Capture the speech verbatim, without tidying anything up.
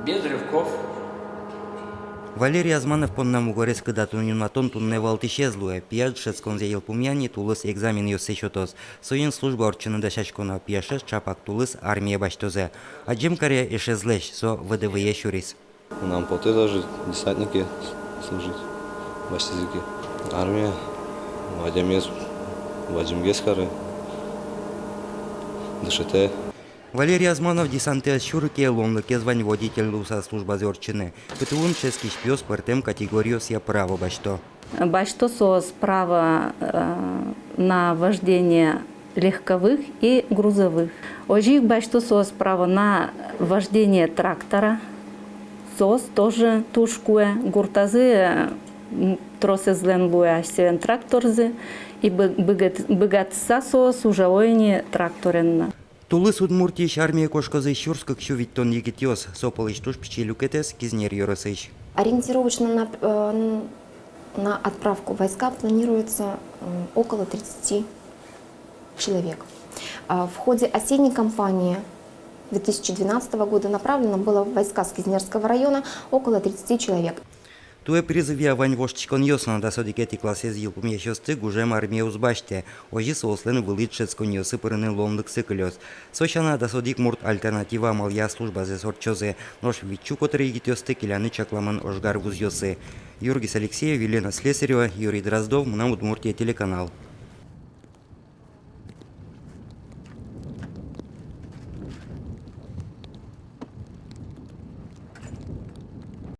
Из Рывков. Валерий Азманов понна мугорез кыдатон-юнматон туннэ валтӥсез луэ. Пияш дышетсконзэ йылпумъя ни, тулыс экзаменъёссэ сётоз. Соин служба ортчыны дасяськоно. Пияшез ӵапак тулыс армие басьтозы. Адӟем каре эшезлэсь, со ВДВ-е сюриз. Мынам потэ даже десантнике служить. Басьтӥзы ке. Армия адямиез бадӟымгес каре, дышетэ. Валерий Азманов десантэ ӧз сюры ке, луонлыкез вань водитель луыса службазэ ортчыны. ПТУ-ын дышетскись пиос пӧртэм категориосъя право басьто. Басьто соос право, э, на вождение легковых и грузовых. Озьы ик басьто соос право на вождение трактора. Соос тоже туж куэ. Гуртазы, э, м, тросэзлэн луэ асьсэлэн тракторзы, и бы-, быгат-, быгатыса соос ужало ини тракторен но. Тулыс Удмуртиысь армие кошкозы сюрс кык сю витьтон егитъёс. Со пӧлысь туж пичи люкетэз Кизнер ёросысь. Ориентировочно на, э, на отправку в войска планируется, м, около тридцати человек. А в ходе осенней кампании две тысячи двенадцатого года направлено было в войска с Кизнерского района около тридцати человек. Туэ призывъя вань воштӥськонъёс но. Дас одӥгетӥ классэз йылпумъясьёсты гужем армие уз басьтэ. Озьы соослэн вылӥ дышетсконъёсы пырыны луонлыксы кылёз. Со сяна, дас одӥг мурт «Альтернатива» амалъя службазэс ортчозы. Нош вить сю котыр егитъёсты келяны чакламын ожгар вузъёсы. Юргис Алексеев, Елена Слесарева, Юрий Дроздов, «Мынам Удмуртие» телеканал.